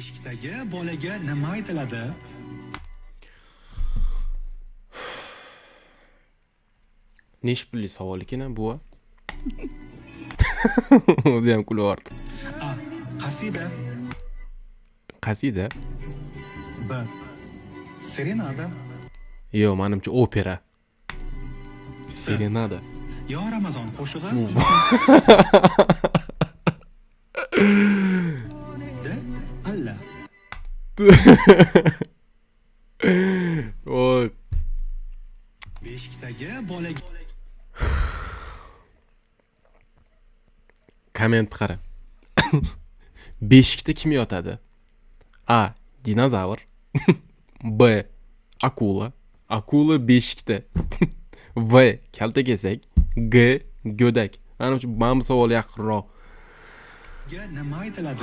Beshikdagi bolaga nima aytiladi? Nechi pulli savol ekan a bu? O'zi ham kulib yubordi. A. Qasida. Qasida? B. Serenada. Yo'q, manimcha opera. Serenada. Yo Ramazon qo'shig'i. D. Alla. Oy, Beshikdagi bolaga komment qara. Beshikda kim yotadi? A. Dinozavr. B. Akula. Akula beshikda. V. Kaltakesak. G. Go'dak. Manimcha mana bu savol yaqinroq. nima aytiladi?